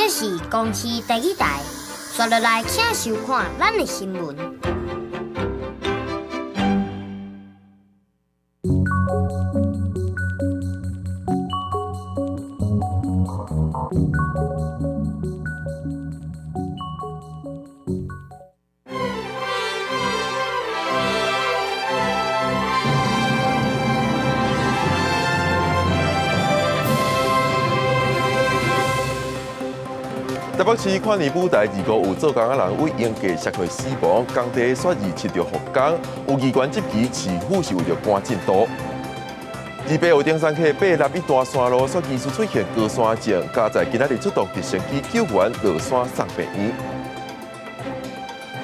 這是公視第一台，刷落來請收看咱的新聞。台北市跨年舞台25有做工的人為應屆社會死亡，工地煞27著復工，有議員質疑市府是為著趕進度。28有登山客爬南一大山路，煞疑似出現高山症，加在今仔日出動直升機救援落山送病院。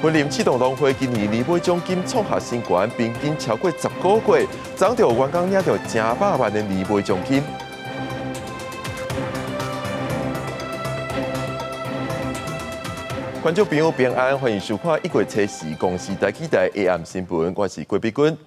雲林刺桐農會今年年尾獎金創下新高，平均超過10個月，昨就員工領到成百萬的年尾獎金。觀眾朋友平安，歡迎收看一月七時公視台語台 AM 新聞，我是郭碧君。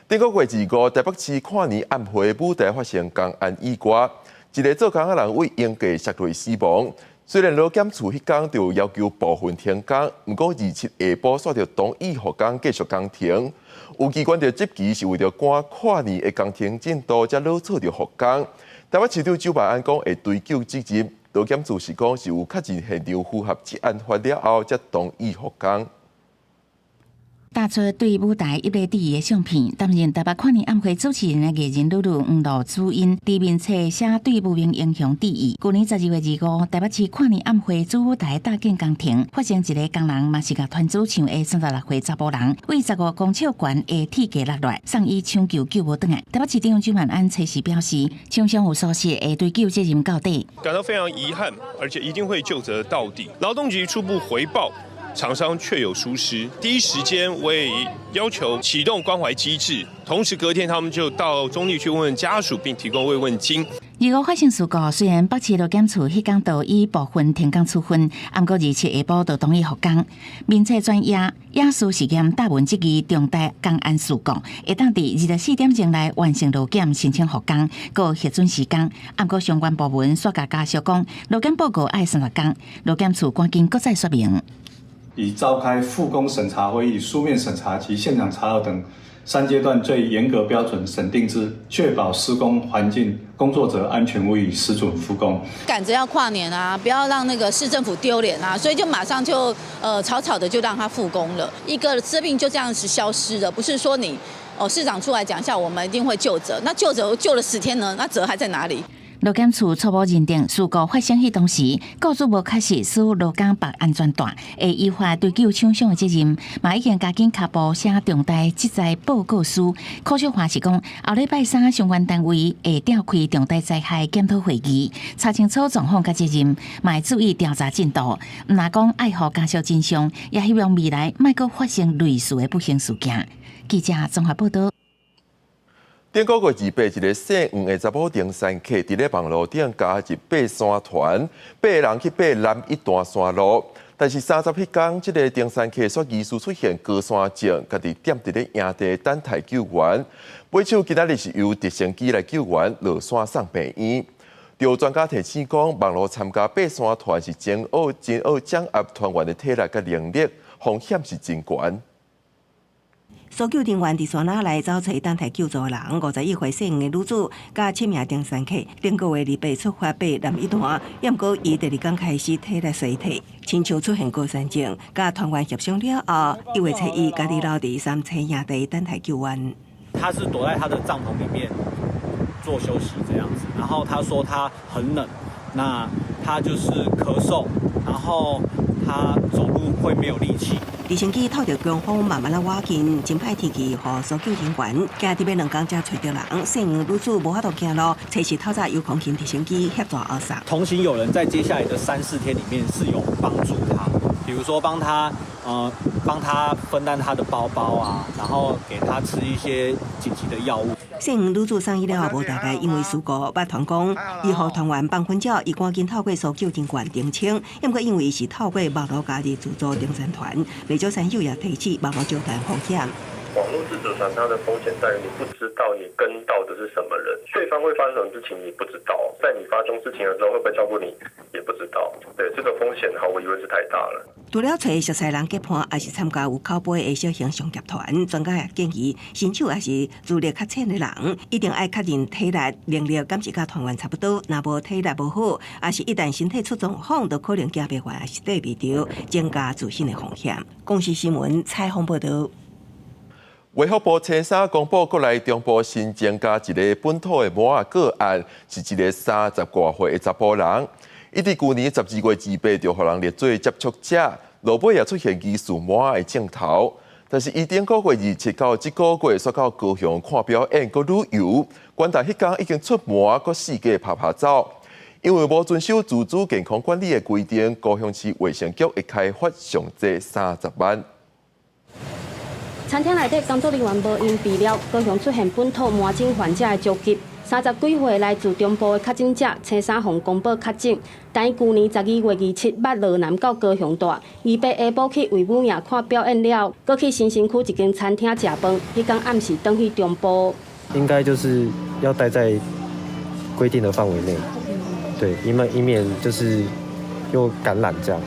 頂個月25，台北市跨年暗會舞台發生工安意外，一個做工的人為應屆摔落死亡。雖然勞檢處彼工就要求部分停工，毋過27下晡煞著同意復工繼續工程。有機關就質疑是為著趕跨年的工程進度，才落錯著復工。台北市長蔣萬安講會追究責任。勞檢處是講是有確認現場符合職安法了後，才同意復工。打出對舞台一個第一的相片，擔任台北跨年暗會主持人的藝人女女黃羅主茵，佇面冊寫對無名英雄致意。舊年12月25，台北市跨年暗會主舞台搭建工程，發生一個工人嘛是共團主唱的36歲查埔人，為15公尺懸的鐵架落來，送醫搶救救無轉來。台北市長蔣萬安初時表示，廠商有疏失會追究責任到底。感到非常遺憾，而且一定會究責到底。勞動局初步回報，廠商確有疏失，第一時間為要求啟動關懷機制，同時隔天他們就到中壢去問問家屬，並提供慰問金。 25發生事故，雖然北市勞檢處彼工就以部分停工處分，毋過27下晡就同意復工。面冊專頁亞書實驗答文質疑重大工安事故，會當佇24點鐘內完成勞檢申請復工，閣核准時間。毋過相關部門煞共家屬講，勞檢報告愛30工，勞檢處趕緊閣再說明。已召開復工審查會議、書面審查及現場查核等3階段最嚴格標準審定之，確保施工環境、工作者安全無虞，實准復工。趕着要跨年啊，不要讓那個市政府丟臉啊，所以就馬上就草草的就讓他復工了。一個生命就這樣子消失了，不是說你哦市長出來講一下，我們一定會究責。那究責究了10天呢？那責還在哪裡？勞檢處初步認定事故發生彼當時，雇主無確實使勞工綁安全帶，會依法追究廠商的責任，嘛已經加緊跤步寫重大職災報告書。柯秀華是講，後禮拜三相關單位會召開重大災害檢討會議，查清楚狀況佮責任，嘛會注意調查進度。毋但講愛予家屬真相，也希望未來莫閣發生類似的不幸事件。記者綜合報導。頂個月28，一個姓黃的查某登山客佇咧網路頂加入爬山團，8個人去爬南一大山路。但是30彼工，這個登山客煞疑似出現高山症，家己踮佇咧營地等待救援。尾手今仔日是由直升機來救援，落山送病院。有專家提醒講，網路參加爬山團是真學真學掌握團員的體力佮能力，風險是真懸。搜救人員佇山仔內走揣等待救助人，51歲姓黃的女子，佮7名登山客，頂個月28出發爬南一段，毋過伊第二工開始體力衰退，親像出現高山症，佮團員協商了後，1月初一，家己留佇三星營地等待救援。他是躲在他的帳篷裡面做休息這樣子，然後他說他很冷，那他就是咳嗽，然後他走路會沒有力氣。直升機透著強風，慢慢仔倚近，真歹天氣，予搜救人員行佇欲兩工才揣著人。姓黃女子無法度行路，隨時透早由空勤直升機協助後送。同行有人在接下來的3、4天裡面是有幫助他，比如說幫他分擔他的包包啊，然後給他吃一些緊急的藥物。姓黃女子送醫了後無大礙，因為事故捌團講，伊予團員放薰照，伊趕緊透過搜救人員澄清。毋過因為伊是透過網路加入自助登山團，袂少山友也提醒網路招團風險。網路自主船它的風險在於你不知道你跟到的是什麼人，對方會發生什麼事情你不知道，在你發生事情的時候會不會照顧你也不知道。對，這個風險毫無疑問是太大了。除了揣熟似人結伴，抑是參加有口碑的小型商業團，專家也建議，身手抑是資歷較淺的人，一定愛確認體力能力，敢是佮團員差不多。若無體力無好，抑是一旦身體出狀況，就可能行袂完，抑是綴袂著，增加自身的風險。公視新聞採訪報導。衛福部初三公布，國內中部新增加一个本土的麻仔個案，是一个三十外歲的查埔人。伊佇舊年12月28就予人列做接觸者，落尾也出現疑似麻仔的症頭。但是伊頂個月27到這個月，煞到高雄看表演閣旅遊，關台彼工已經出門閣四界趴趴走。因為無遵守自主健康管理的規定，高雄市衛生局會開罰上濟30萬。餐廳內底工作人員無用備料，高雄出現本土麻疹患者的召集。三十幾歲來自中部的確診者，初三予公布確診。但伊舊年12月27捌落南到高雄蹛，28下晡去衛武營看表演了，閣去新興區一間餐廳食飯。彼工暗時轉去中部。應該就是要待在規定的範圍內，對，以免就是又感染這樣。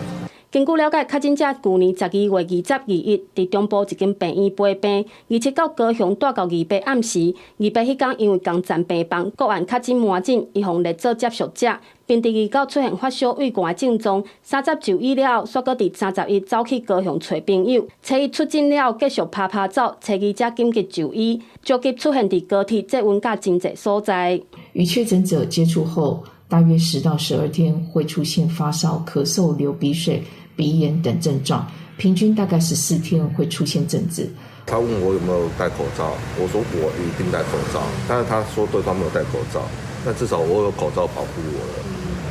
根據了解，確診者舊年12月20、21，佇中部一間病院陪病，27到高雄蹛到28暗時，28彼工因為仝層病房個案確診麻疹，伊予列做接觸者，並佇29出現發燒畏寒的症狀，30就醫了後，煞閣佇31走去高雄揣朋友，初一出診了後繼續趴趴走，初二才緊急就醫，召集出現佇高鐵捷運佮真濟所在。與確診者接觸後，大約10到12天會出現發燒、咳嗽、流鼻水、鼻炎等症狀，平均大概14天會出現症子。他問我有沒有戴口罩，我說我一定戴口罩，但是他說對方沒有戴口罩，但至少我有口罩保護我了。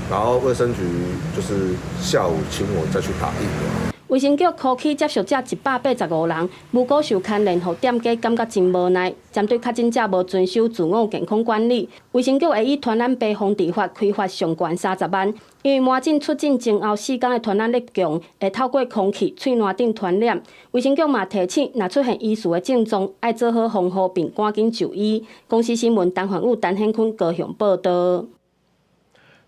然後衛生局就是下午請我再去打疫苗。衛生局科去接觸者185人，無辜受牽連，予店家感覺真無奈。針對確診者無遵守自我健康管理，衛生局會以傳染病防治法開罰上懸30萬。因為麻疹出診前後4工的傳染力強，會透過空氣、喙瀾頂傳染。衛生局嘛提醒，若出現疑似的症狀，愛做好防護並趕緊就醫。公視新聞陳焕武、陳顯坤高雄報導。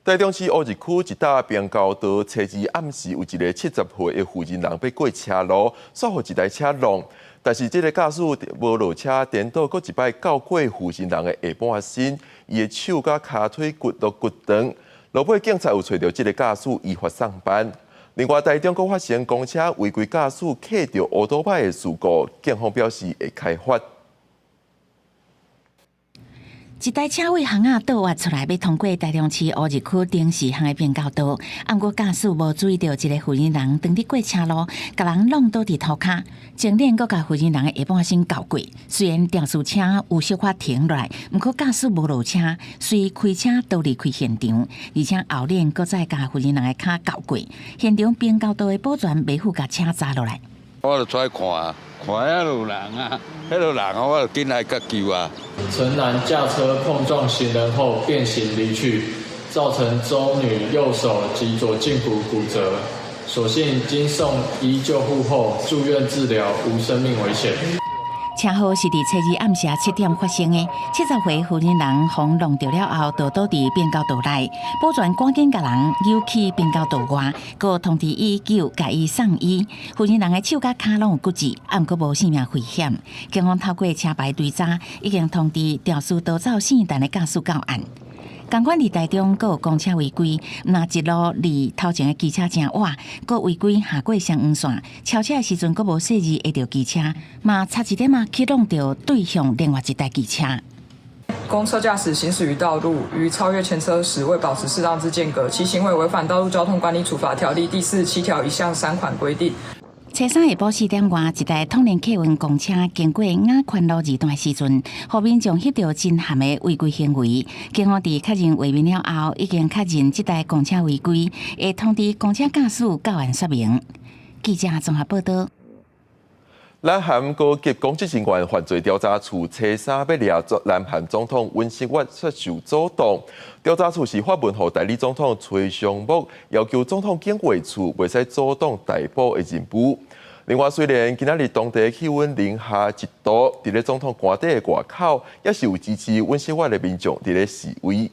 台中市烏日區一搭平交道，初二暗時有一个70歲的婦人欲過車路，煞予一台車挵。但是這个駕駛無落車，顛倒閣一擺轎過婦人的下半身，伊的手佮跤腿骨都骨斷。落尾警察有揣著這个駕駛依法送辦。另外，台中閣發生公車違規駕駛客著歐多擺的事故，警方表示會開罰。一台車對巷仔倒彎出來，欲通過台中市烏日區頂市巷的平交道，毋過駕駛無注意著一个婦人當佇過車路，共人挵倒佇塗跤，前輪閣共婦人的下半身轎過。雖然肇事車有小可停落來，毋過駕駛無落車，隨開車逃離開現場，而且後輪閣再共婦人的跤轎過。現場平交道的保全袂赴共車閘落來。我就出來看，看遐有人啊，彼个人我就緊來共救啊。陳男駕車碰撞行人後變形離去，造成周女右手及左脛骨骨折，所幸經送醫救護後住院治療，無生命危險。車禍是佇初二暗時7點發生的，70歲婦人予挵著了後，就倒佇變交道內，保全趕緊共人扭去變交道外，閣通知醫救，共伊送醫。婦人的手佮跤攏有骨折，毋過無性命危險。警方透過車牌追查，已經通知肇事逃走姓陳的駕駛到案。仝款佇台中，閣有公車違規，若一路離頭前的機車誠倚，閣違規橫過雙黃線，超車的時陣閣無細膩會著機車，嘛差一點仔去挵著對向另外一台機車。公車駕駛行駛於道路，於超越前車時未保持適當之間隔，其行為違反《道路交通管理處罰條例》第47條1項3款規定。初三下晡4點外，一台統聯客運公車經過雅寬路二段時陣，予民眾翕著真譀的違規行為。警方佇確認畫面了後，已經確認這台公車違規，會通知公車駕駛到案說明。記者綜合報導。南韓高級公職人員犯罪調查處初三欲掠南韓總統尹錫悅出受阻擋。調查處是發文予代理總統崔尚木，要求總統警衛處袂使阻擋逮捕的任務。另外，雖然今仔日當地氣溫零下一度，佇咧總統官邸的外口，也是有支持尹錫悅的民眾佇咧示威。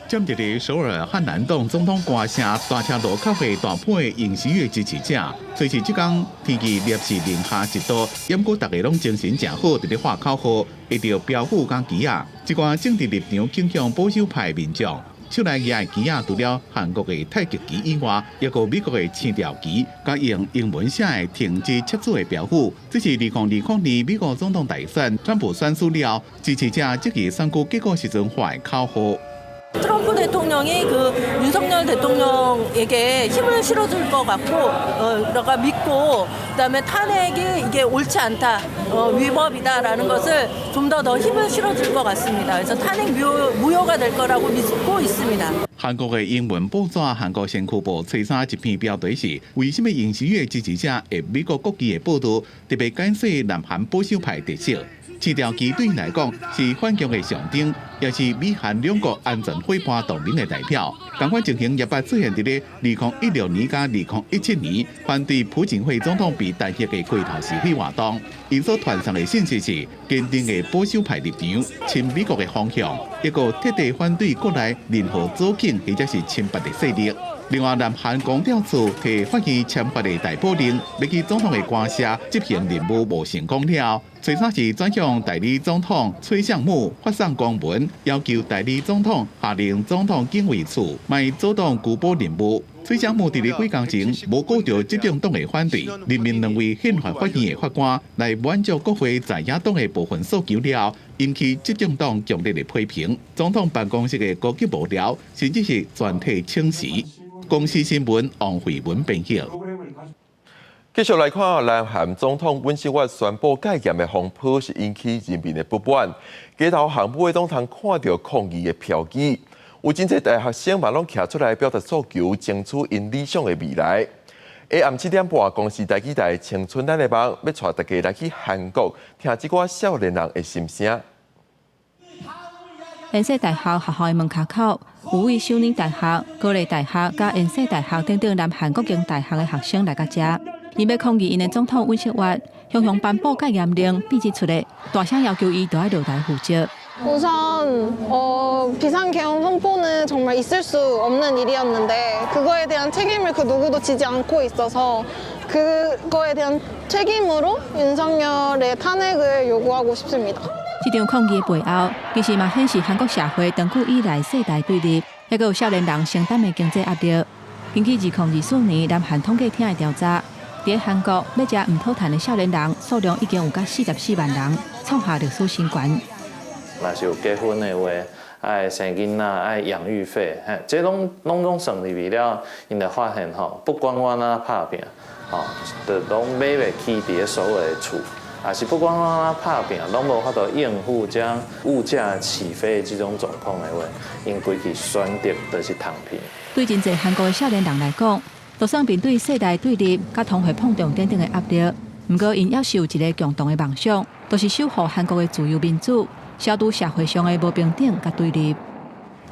站佇咧首爾漢南洞總統官舍大車路口的大批尹錫悅支持者，雖是這工天氣攝氏零下一度，毋過大家攏精神誠好，佇咧喊口號，挃著標語佮旗仔。這寡政治立場傾向保守派民眾，手內舉的旗仔，除了韓國的太極旗以外，抑閣有美國的星條旗，佮用英文寫的停止窃取的標語。這是2020年美國總統大選，川普選輸了，支持者質疑選舉結果時陣喊的口號。 트럼프 대통령이 그 윤석열 대통령에게 힘을 실어줄 것 같고, 그러니까 믿고, 그다음에 탄핵이 이게 옳지 않다, 위법이다라는 것을 좀 더 더 힘을 실어줄 것 같습니다. 그래서 탄핵 무효가 될 거라고 믿고 있습니다. 韓國的英文報紙《韓國先驅報》初三一篇標題是：為什麼尹錫悅支持者會美國國旗的報導，特別解釋南韓保守派特色。星條旗對𪜶來講是反共的象徵，也是美韓兩國安全夥伴同盟的代表。仝款情形也捌出現佇咧2016年佮2017年反對朴槿惠總統被彈劾的街頭示威活動。𪜶所傳送的信息是堅定的保守派立場、親美國的方向，抑閣徹底反對國內任何左傾或者是親北的勢力。另外，南韓公調處提法院簽發的逮捕令，欲去總統的官舍執行任務無成功了。初三是轉向代理總統崔相木發送公文，要求代理總統下令總統警衛處莫阻擋拘捕任務。崔相木佇咧幾工前無顧著執政黨的反對，任命兩位憲法法院的法官來滿足國會在野黨的部分訴求了，引起執政黨強烈的批評。總統辦公室的高級幕僚甚至是全體請辭。公視新聞王慧文編譯。繼續來看，南韓總統尹錫悅宣布戒嚴的風波，是引起人民的不滿。街頭巷尾攏通看著抗議的標語，有真濟大學生嘛攏徛出來表達訴求，爭取𪜶理想的未來。下暗7點半，公視台語台青春咱的夢，欲帶大家來去韓國，聽這寡少年人的心聲。延世大學學校的門跤口，有位首爾大學、高麗大學佮延世大學等等南韓各間大學的學生來到遮，𪜶欲抗議𪜶的總統尹錫悅雄雄頒布戒嚴令，變質出來，大聲要求伊著愛落台負責。 우선 비상계엄 선포는 정말 있을 수 없는 일이었는데 그거에 대한 책임을 그 누구도 지지 않고 있어서 그거에 대한 책임으로 윤석열의 탄핵을 요구하고 싶습니다. 這場抗議的背後，其實嘛顯示韓國社會長久以來世代對立，抑閣有少年人承擔的經濟壓力。根據2024年南韓統計廳的調查，佇韓國欲食毋討趁的少年人數量已經有甲44萬人，創下歷史新高。若是有結婚的話，愛生囡仔，愛養育費，嘿，這攏攏總算入去了，𪜶就發現吼，不管我按怎拍拚，吼，就攏買袂起佇咧所有的厝，也是不管我按怎拍拚，攏無法度應付這樣物價起飛的這種狀況的話，𪜶規氣選擇就是躺平。對真濟韓國的少年人來講，就算面對世代對立、佮通貨膨脹等等的壓力，毋過𪜶猶是有一个共同的夢想，就是守護韓國的自由民主，消除社會上的無平等佮對立。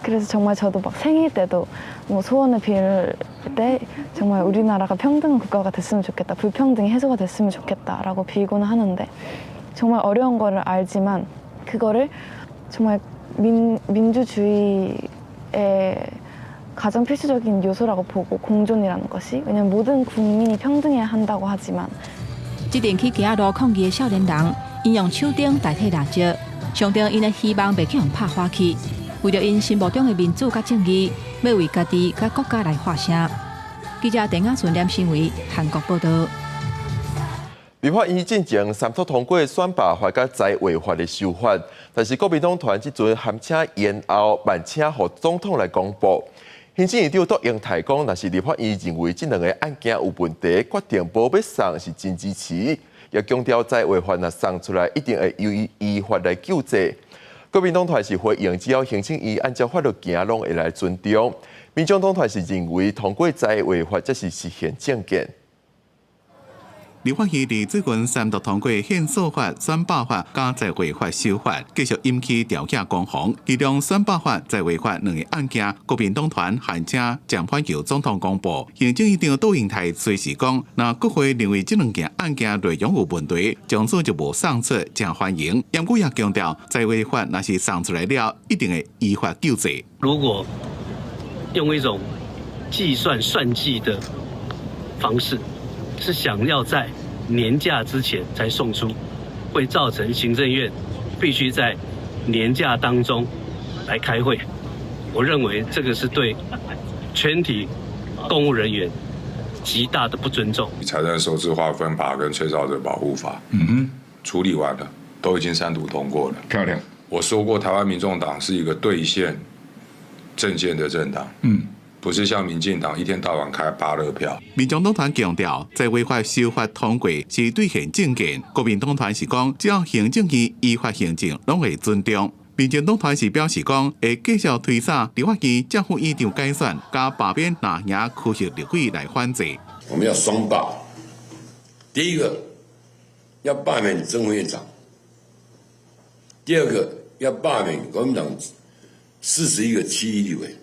그래서 정말 저도 막 생일 때도 뭐 소원을 빌 때 정말 우리나라가 평등 국가가 됐으면 좋겠다, 불평등이 해소가 됐으면 좋겠다라고 빌고는 하는데 정말 어려운 거를 알지만 그거를 정말 민주주의의 가장 필수적인 요소라고 보고 공존이라는 것이 왜냐면 모든 국민이 평등해야 한다고 하지만 這陣去街路抗議的少年人，𪜶用手燈代替蠟燭，象徵𪜶的希望袂去予拍破去。為著𪜶心目中的民主佮正義，欲為家己佮國家來發聲。記者鄧亞純、連新偉，韓國報導。立法院進前三讀通過選罷法佮災劃法的修法，但是國民黨團這陣函請延後，慢請予總統來公布。行政院長卓榮泰講，若是立法院認為這兩个案件有問題，決定無欲送是真支持，也強調災劃法若送出來，一定會由依法來救濟。國民黨團是回應，只要行政院按照法律行，攏會來尊重。民眾黨團是認為通過災劃法，才是實現政見。立法院佇最近三讀通過憲訴法、選罷法佮在會法修法，繼續引起調查攻防。其中選罷法、在會法兩個案件，國民黨團函請暫緩由總統公布。行政院長杜英台隨時講，若國會認為這兩件案件內容有問題，從此就無送出，誠歡迎。毋過也強調，在會法若是送出來了，一定會依法救濟。如果用一種計算算計的方式，是想要在年假之前才送出，會造成行政院必須在年假當中來開會。我認為這個是對全體公務人員極大的不尊重。財政收支劃分法跟吹哨者保護法，處理完了，都已經三讀通過了。漂亮。我說過，台灣民眾黨是一個兌現政見的政黨。不是像民進黨一天到晚開芭樂票。民眾黨團強調，在會法修法通過是兌現政見。國民黨團是講，只要行政院依法行政，攏會尊重。民進黨團是表示講，會繼續推捒立法院正副院長改選，佮罷免藍營區域立委來反制。我們要雙罷，第一個要罷免正副院長，第二個要罷免國民黨41個區域立委。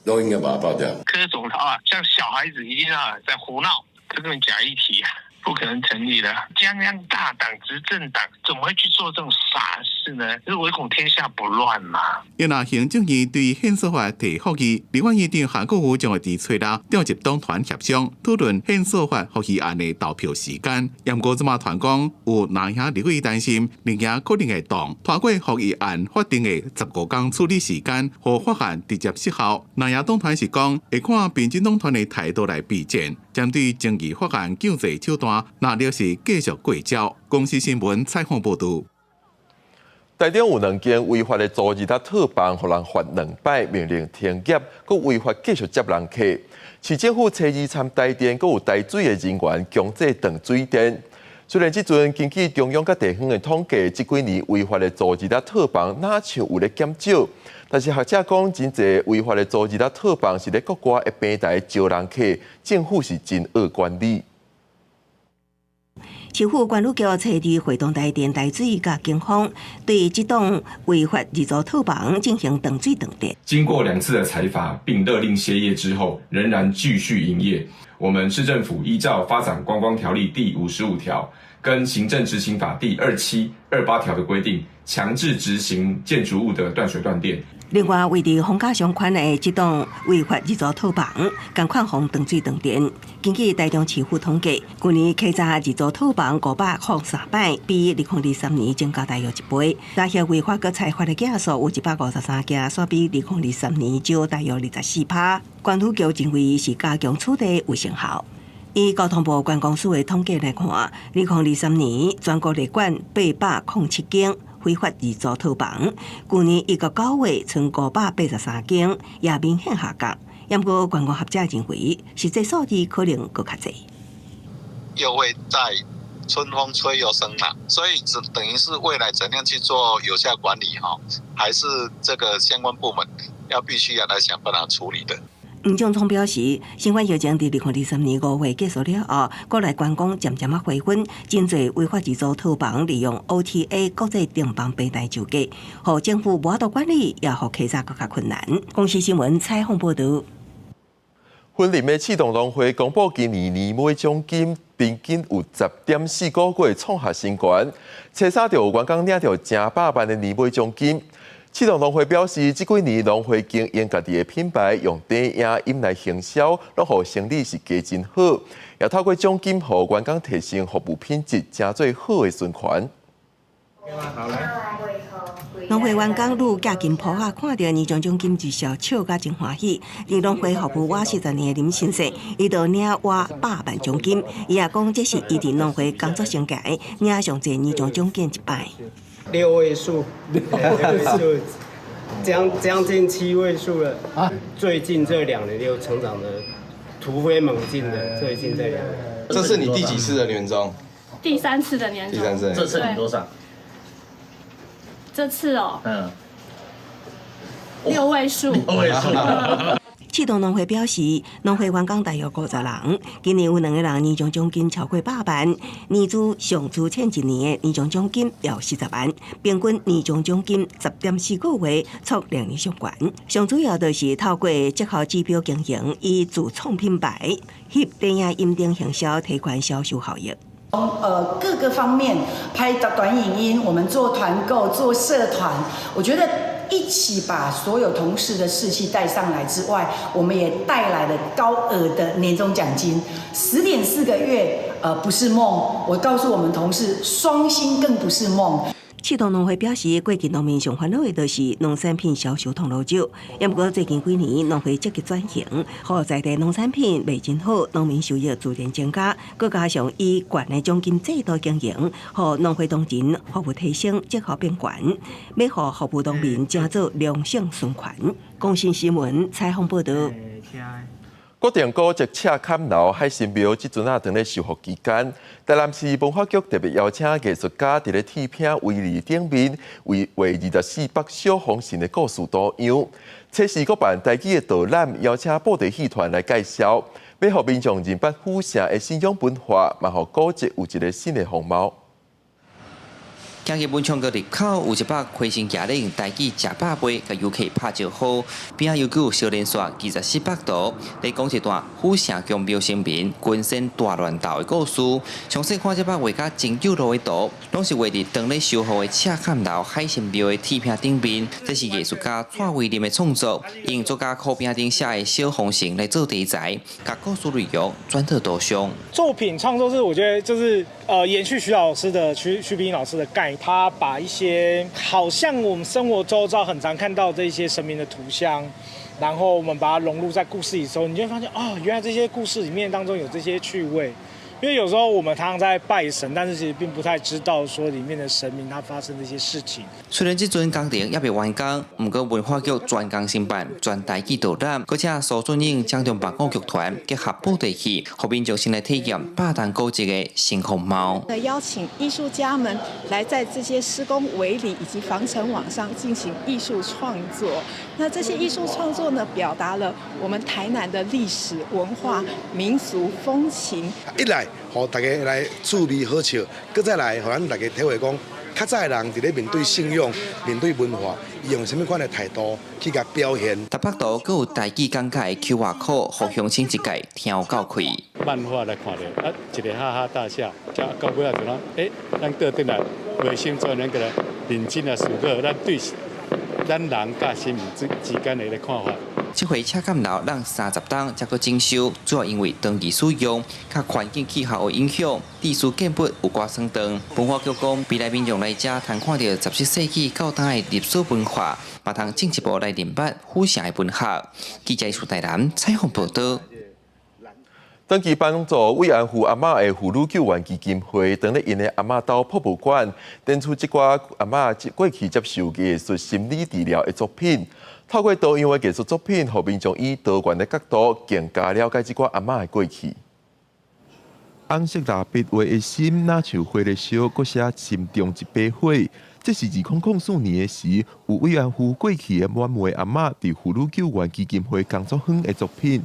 都應該把它罷掉。柯總啊，像小孩子一樣在胡鬧，這種假議題啊，不可能成立的。將樣大黨執政黨，怎麼會去做這種傻事呢？是唯恐天下不亂嘛。若行政院對憲訴法提覆議，立法院長韓國瑜將會佇初六召集黨團協商，討論憲訴法覆議案的投票時間。毋過這馬傳講有藍營立委擔心，綠營可能會動，拖過覆議案法定的15天處理時間，予法案直接失效。藍營黨團是講會看民進黨團的態度來備戰，針對爭議法案救濟手段，若著是繼續過招。公視新聞採訪報導。台中有兩間違法的租日仔套房，予人罰兩擺，命令停業，閣違法繼續接人客。市政府初二參台電，閣有台水的人員強制斷水電。雖然這陣根據中央佮地方的統計，這幾年違法的租日仔套房若像有咧減少，但是學者講，真濟違法的租日仔套房是咧國外的平台招人客，政府是真惡管理。市府管理局初二會同台電、台水佮警方對這棟違法日租套房進行斷水斷電。經過兩次的裁罰並勒令歇業之後，仍然繼續營業。我們市政府依照發展觀光條例第55條跟行政執行法第27、28條的規定，強制執行建築物的斷水斷電。另外，位佇逢甲商圈的這棟違法日租套房，仝款予斷水斷電。根據台中市府統計，去年稽查日租套房503擺，比2023年增加大約一倍。查核違法閣裁罰的件數有153件，煞比2023年少大約24%。管理局認為是加強取締有成效。以交通部觀光署的統計來看，2023年全國列管807間非法日租套房，去年一個9月賰583間，也明顯下降。毋過觀光學者認為，實際數字可能閣較濟。又會再春風吹又生啦，所以只等於是未來怎樣去做有效管理哈，還是這個相關部門要必須要來想辦法處理的。吳總統表示，新冠疫情佇2023年5月結束了後，國內觀光漸漸仔回溫，真濟違法日租套房利用 OTA 國際訂房平台招客，予政府無法度管理，也予稽查閣較困難。公視新聞採訪報導。雲林的刺桐農會公布今年年尾獎金平均有10.4個月創下新高，初三就有員工領著成百萬的年尾獎金。刺桐農會表示，這幾年農會經營家己的品牌，用短影音來行銷，攏予生意是加真好，也透過獎金予員工提升服務品質，成做好的循環。農會員工女寄金鋪仔，看著年終獎金一笑，笑甲真歡喜。佇農會服務滿40年的林先生，伊就領滿百萬獎金。伊也講，這是伊佇農會工作生涯領上濟年終獎金一擺。六位數，六位數，將近7位數了。啊，最近這2年又成長的突飛猛進的，最近這兩年。這是你第幾次的年終？第三次的年終。第三次。這次領多少？這次哦，6位數。六位數。刺桐農會表示，農會員工大約50人，今年有兩個人年終獎金超過100萬，年資上資淺一年的年終獎金要40萬，平均年終獎金10.4個月，創兩年上懸。上主要就是透過績效指標經營，以自創品牌，翕電影音燈行銷，提懸銷售效益。從各個方面拍短影音，我們做團購、做社團，我覺得一起把所有同事的士氣帶上來之外，我們也帶來了高額的年終獎金，10.4個月，不是夢。我告訴我們同事，雙薪更不是夢。刺桐農會表示，過去農民上煩惱的就是農產品銷售通路少。毋過最近幾年，農會積極轉型，予在地農產品賣真好，農民收益自然增加。閣加上以懸的獎金制度經營，予農會同仁服務提升，績效變懸，欲予服務農民成做良性循環。公視新聞採訪報導。國定古蹟赤崁樓海神廟這陣仔當咧修復期間，台南市文化局特別邀請藝術家佇咧鐵餅圍籬頂面為畫24幅小風神的故事圖樣。初四閣辦台語的導覽，邀請布袋戲團來介紹，欲予民眾認捌府城的信仰文化，嘛予古蹟有一個新的風貌。行入文昌閣入口有一幅開心賈玲台語食飽未，共遊客拍招呼。邊仔悠久相連紲24幅圖，咧講一段府城宮廟神明群仙大亂鬥的故事。詳細看這幅畫甲真有路的圖，攏是畫佇當咧修復的赤崁樓海神廟的鐵餅頂面。這是藝術家蔡威林的創作，用作家箍餅頂寫的小風神來做題材，共故事內容轉到圖上。作品創作是我覺得就是延續徐老師的徐徐冰老師的概念。他把一些好像我們生活周遭很常看到這些神明的圖像，然後我們把它融入在故事裡的時候，你就會發現哦，原來這些故事裡面當中有這些趣味。因為有時候我們常常在拜神，但是其實並不太知道說裡面的神明他發生這些事情。雖然這陣工程猶未完工，毋過文化局專工承辦全台語導覽，閣請蘇俊英掌中木偶劇團結合布袋戲，予民眾先來體驗百重古蹟的新風貌。邀請藝術家們來在這些施工圍籬以及防塵網上進行藝術創作。那這些藝術創作呢，表達了我們台南的歷史文化、民俗風情。一來，予大家來趣味好笑；閣再來，予咱大家體會講，較早的人佇咧面對信仰、面對文化，伊用啥物款的態度去共表現。台北圖閣有台語講解的 QR code，予鄉親一概聽有夠開。漫畫來看著，啊，一个哈哈大笑，才到尾仔就講，欸，咱倒轉來，回心轉咱閣來認真來思考，咱對咱人佮神明之間的一个看法。這回赤崁樓咱30冬才閣整修，主要因為長期使用，佮環境氣候的影響，地勢建物有寡損斷。文化局講，未來民眾來遮通看著17世紀到今的歷史文化，嘛通進一步來認捌府城的文學。記者蘇台南採訪報導。長期幫助慰安婦阿嬤的婦女救援基金會，當咧𪜶的阿嬤兜博物館，展出這寡阿嬤過去接受藝術心理治療的作品。透過多樣的藝術作品，予民眾以多元的角度，更加了解這寡阿嬤的過去。紅色蠟筆畫的心，若像火咧燒，閣寫心中一把火。這是2004年的時，有慰安婦過去的滿妹阿嬤，佇婦女救援基金會工作坊的作品。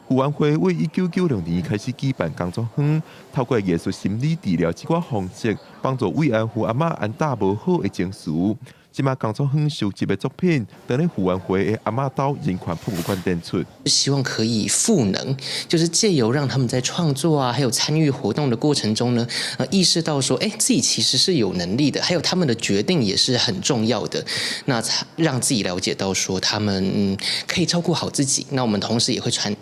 婦援會為1996年開始舉辦工作坊，透過藝術心理治療這寡方式，幫助慰安婦阿嬤安撫無好的情緒。這馬工作坊收集的作品，當咧婦援會的阿嬤兜人權博物館展出。希望可以賦能，就是借由讓他們在創作啊，還有參與活動的過程中呢，意識到說，自己其實是有能力的，還有他們的決定也是很重要的。那讓自己了解到說，他們可以照顧好自己。那我們同時也會傳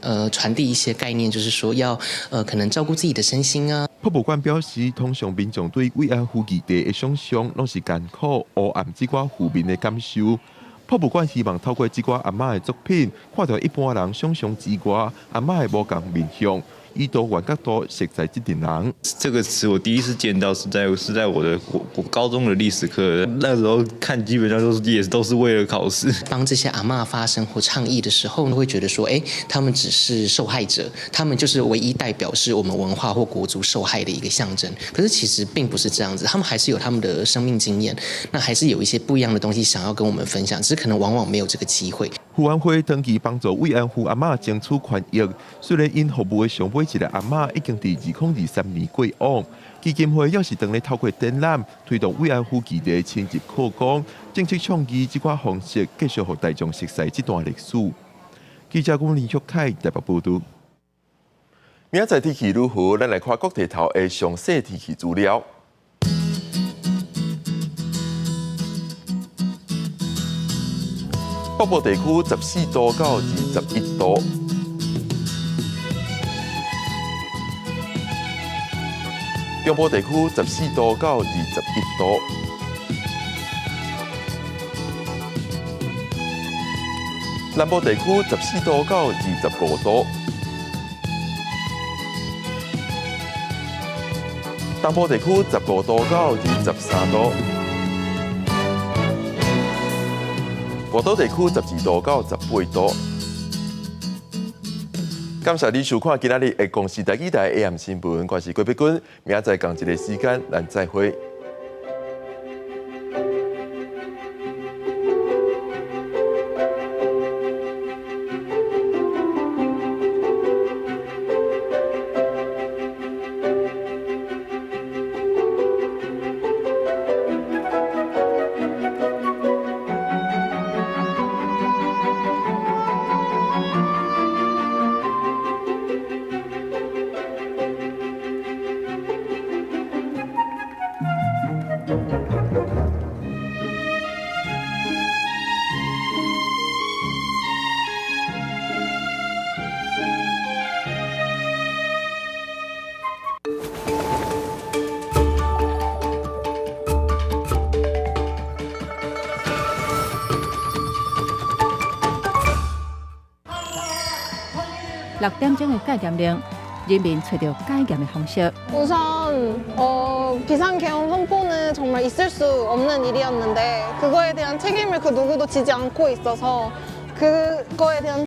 遞一些概念，就是說要可能照顧自己的身心啊。博物館表示，通常民眾對慰安婦議題的想像，攏是艱苦、黑暗這寡負面的感受。博物館希望透過這寡阿嬤的作品，看著一般人想像之外，阿嬤的無仝面向，以多元角度熟似這陣人。這個詞我第一次見到是在我的我高中的歷史課，那時候看基本上都是也都是為了考試。當這些阿嬤發聲或倡議的時候，會覺得說，他們只是受害者，他們就是唯一代表是我們文化或國族受害的一個象徵。可是其實並不是這樣子，他們還是有他們的生命經驗，那還是有一些不一樣的東西想要跟我們分享，只是可能往往沒有這個機會。婦安會長期幫助慰安婦阿嬤爭取權益，雖然𪜶服務的上尾一个阿嬤已經佇2023年過往，基金會猶是當咧透過展覽推動慰安婦議題深入曝光，政策倡議這款方式繼續予大眾熟悉這段歷史。記者郭林旭凱台北報導。明仔載天氣如何？咱來看國際頭的詳細天氣資料。北部地區14度到21度，中部地區14度到21度，南部地區14度到25度，東部地區15度到23度。外島地區12度到18度。感謝你收看今仔日的公視台語台 AM 新聞，我是郭碧君，明仔載仝一个時間，咱再會。 6點鐘的戒嚴令，人民揣著解嚴的方式。 우선어비상계엄선포는정말있을수없는일이었는데그거에대한책임을그누구도지지않고있어서그거에대한